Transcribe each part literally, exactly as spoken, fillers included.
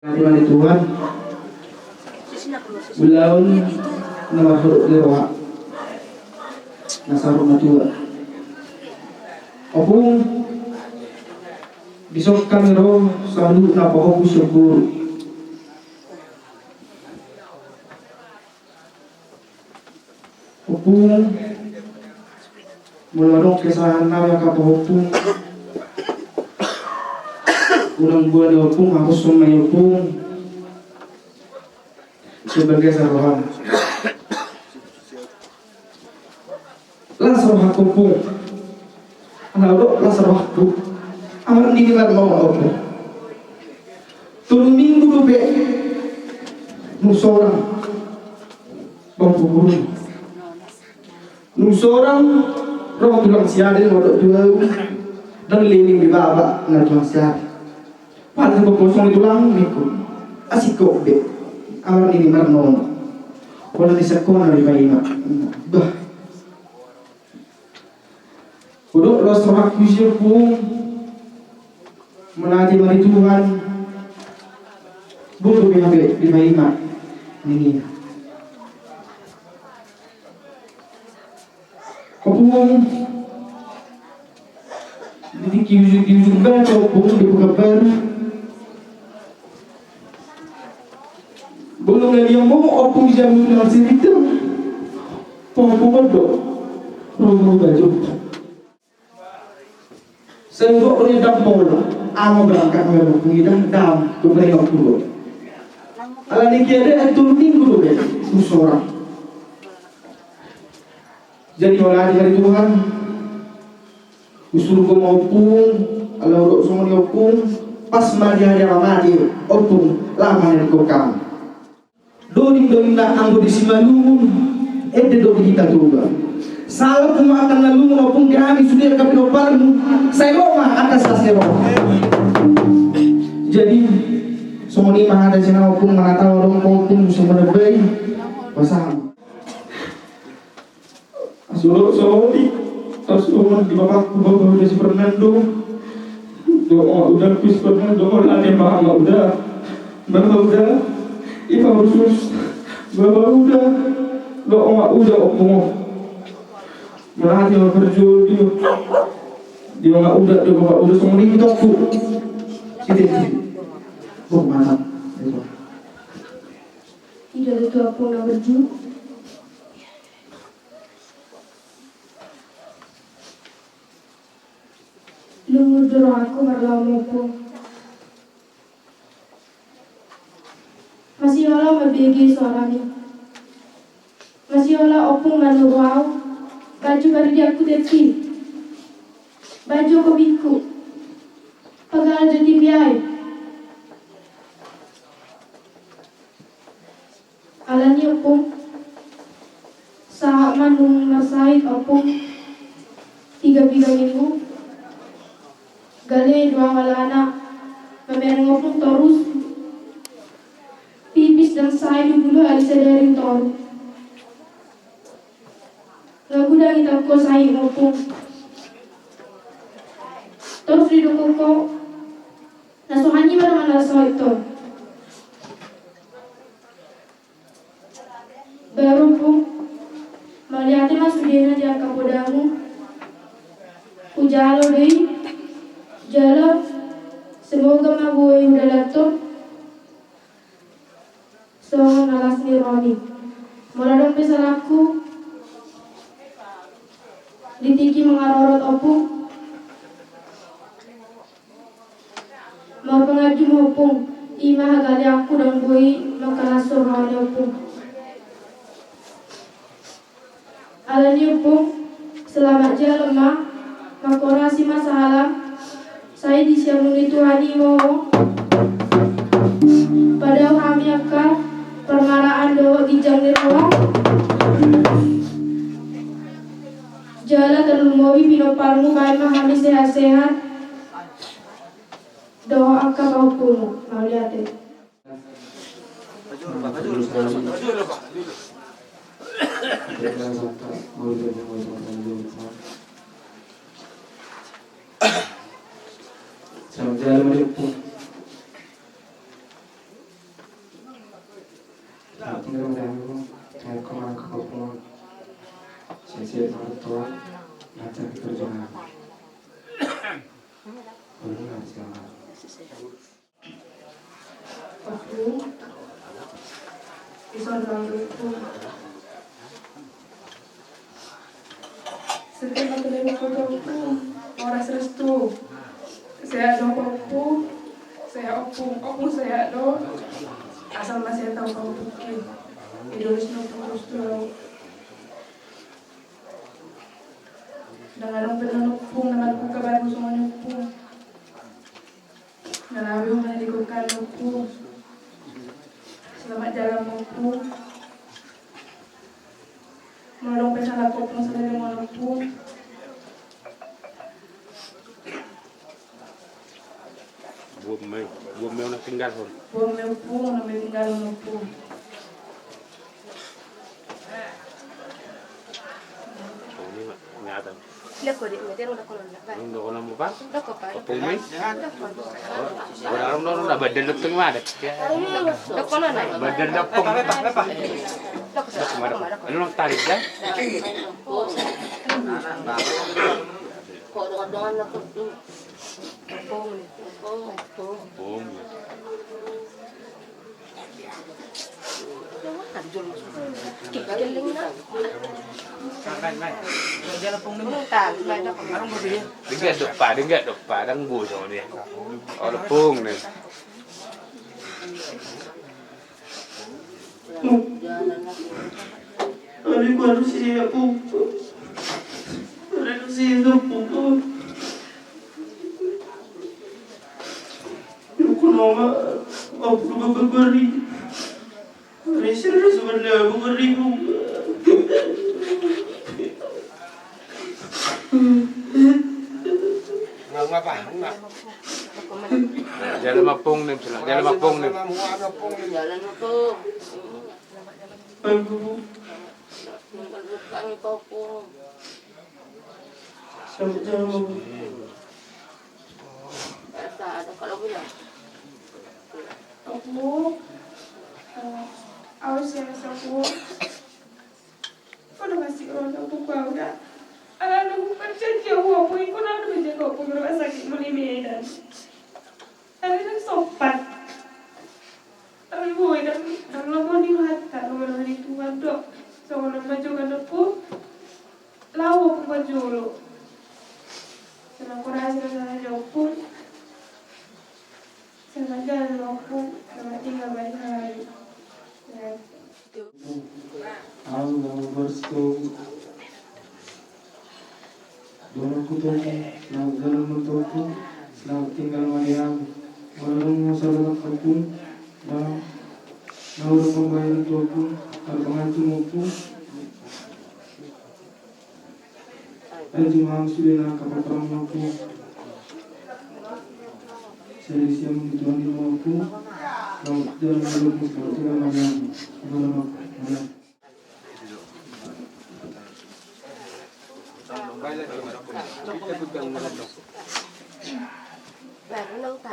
Terima kasih Tuhan. Ulaon na marhorhot ni roha na saur matua. Ompung, dison hami ro saluhutna pahompu sian boru. Ompung, molo adong kesalahan nami angka pahompu, unang boan ompung, haposhon ma i ompung. Sebagai saroham. Las rohangku ompung. Ala hudok las rohangku. Amar nini marnono ompung. Tolu minggu dope. Nunga sorang. Bang pupurun. Nunga sorang. Ro tulang si Ade modok tu au. Ndang leleng be baba na tulang si Ade. Padahal bang kosong i tulang ningku. Asing kok be. Amar nini marnono. Pola ni sakona di paima. Bah. Hudok las rohangku isi ompung. Mauliate ma di Tuhan. Boru be hape di paima. Ninna. Ompung. Di tingki ujung, di ujung baca ompung di Pekanbaru. Bolong na dia mo ompung jamu na cerita. Pahompu modok. Romo bajo. Sai hudok do nian dang pola. Amo berangkat nang ompung i dang dam tu berengok dulu. Ala ni kia de tolu minggu do be. Nunga sorang. Jadi mauliate ma di Tuhan. Husurgo ma ompung, ala hudok songon i ompung, pas ma di ari na mate ompung, lama na di kokam. Doding do inna anggo di Simalungun, ende do di hita Toba. Sahalak ma angka na lungun ompung, di hami sude angka pinomparmu, sai ro ma atas las ni roha. Jadi, songon i ma hata sian au ompung, manat au adong ompung, songon na baen, pasahat. Asa songon i, asa songon di bapakku, Bapa Uda si Fernando. Dohot Uda ku si Fernando, mauliate ma Ama Uda. Bapa Uda, i ma khusus. Bapa Uda, dohot Ama Uda ompung. Mauliate ma parjolo di, di Ama Uda, di Bapa Uda, songon i di toku. Siti, siti. Bung mata. Ida tu ompung na berju. Lungun do rohangku marlaho ompung. Masihol au mambege suarami. Masihol au ompung manuru au. Bajo paridianku teti. Bajo kopingku. Pagal jotimi ai. Alani ompung, sahat ma nunga marsahit ompung, tiga piga minggu, gale do au alana, mamereng ompung torus, pipis ndang sae di bulu hali sadari toru. Nga godang itangko sahit ompung. Torus didok ho, na so hanima do manang sahit on. Baru ompung, mauliate ma sudena di angka podamu. Hujalo do i, jala semoga ma boi hudalanhon. Songon na las ni rohami. Molo adong pe salahku di tingki mangarorot ompung, marpanganju ma ompung, i ma hagaleanku, ndang boi mangkalashon roha ni ompung. Alani ompung, selamat jalan ma, mangkorasi ma sahalam, sai disiamun ni Tuhan i ma ho. Padao hami angka parmaraan dohot ginjang ni roha. Jala tarlumobi pinomparmu, baen ma hami sehat-sehat dohot angka pahompumu. Mauliate. Ompung, ison ma ompung. Sering aku dari kota ompung, horas restu. Sehat do ompung, sehat ompung, ompung sehat do. Asal masih tahu kamu mungkin. Idolis no ompung restu. Dengan ompung, ompung, dengan buka baru semuanya ompung. Nalawi hona di kukal ompung. Selamat jalan ompung. Molo pe salah ompung, salah dengan ompung. Buat me, buat me ona tinggal hon. Buat me ompung, ona me tinggal hon ompung. Ini mah. Nyata. Lako di, mete rong lako nona. Rong lako nona, Pak? Lako, Pak. Ompung mi? Lako. Ora rong lako nona, badan lako tengah ada. Lako nona. Badan lako. Lako, Pak. Lako, Pak. Lako, Pak. Lu nang tarik, ya? Kok dongan-dongan lako. Ompung. Ompung. Ompung. Dengke dopa, dengke dopa, dang bujung dia. Ompung ne. Aduh, gua harus siap, Pung. Aduh, siap, Pung. Aku nama, aku nama bagari. Ini serius, bener, bagari, Pung. Ngapa? Jalan ma Pung ne, jalan ma Pung ne. Jalan ma Pung. Ayo, Pung. Selamat jalan, Pung. Ompung, eh, awas ya, Ompung. Kau udah masih orang kampung kau udah. Ala ada bukan janji aku, Ompung, kau udah menjaga Ompung rumah sakit muli Medan. Ala ada sopan. Ala gue dan dalam mau di mata, lu udah di Tuhan dok. Sama nama juga Ompung. Laho Ompung manjolo. Senang kurasa, senang jauh Ompung. Selamat jalan, Ompung. Selamat tinggal, baik hari. Ya. Au na boru tu. Boru ku tu. Selamat jalan, Ompung. Selamat tinggal, Mariam. Boru mu selamat, Ompung. Na, na udah pembayar, Ompung. Kalau pengantin, Ompung. Aji ma sudah na kapaparan aku. Serius yang ketuan di aku. Kau jangan lupa seperti yang mana. Mana, mana.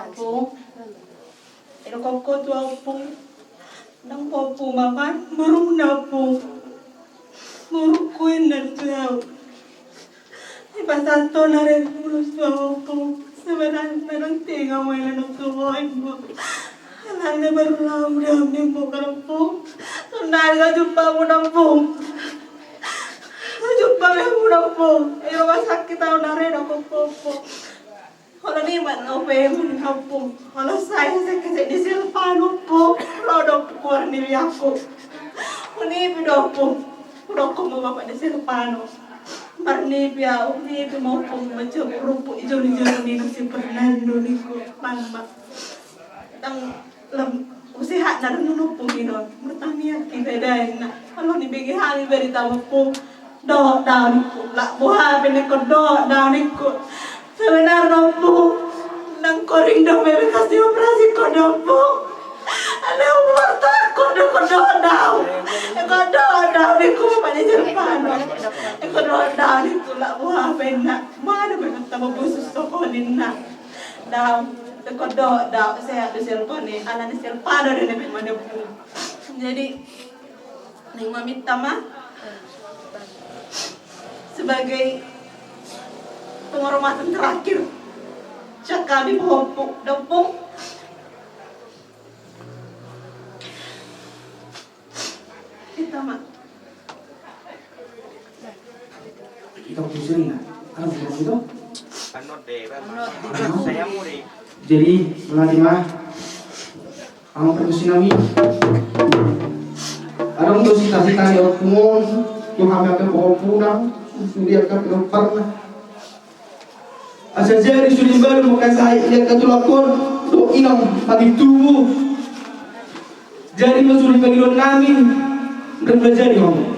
Ompung. Ero koko tu Ompung. Nang popu makan, burung na Ompung. Burung kuin na tu au. Ipasanto na re bulus tu Ompung. Sebenarna nang tinga mai na nang tu Ompung. Alana baru lau dam ni Ompung, Ompung. Tunai ga jumpa mu na Ompung. Ga jumpa mu na Ompung. Ero masakit au na re na koko Ompung. Olo ni ma na upe muni Ompung. Olo sai hesek-hesek ni Silvano Ompung. Ro do Ompung kuar ni liaku. Unipi do Ompung. Udah komo bapak ni Silvano. Marnipi au, nipi ma Ompung, macam rumput ijo-ijo ni nasi Fernando ni ku mama. Tang Lem, usehat na renu Ompung i non, bertamiang kita daeng na. Kalau ni bege hami berita Ompung, dohot dao ningku, lak boha pe ningku, dohot dao ningku. Sebenarna Ompung, nang koring do bebe kasi operasi ko do Ompung. Ada umur takut do ko dohot dao. Eko dohot dao ningku, Bapak ni Silvano. Eko dohot dao ningku, lak boha pe na. Mana pe na tabo busus toko ninna. Dao, teko do, dao, sehat do Silvano, ala ni Silvano do na pe manepung. Jadi, naeng maminta ma sebagai penghormatan terakhir. Sian hami pahompu da Ompung. Kita ma. Kita pusing na. Anu, kita itu. Jadi, melatih mah. Anu, perkusi nami. Adong do cita-cita ni Ompung on, tu hami angka pahompu na, tu dia angka pahompu na. Asa jadi sude baru makasahi dia angka tulak on, tu inang pagi tubuh. Jadi ma sude pagi don nami, dan belajar di ngomong.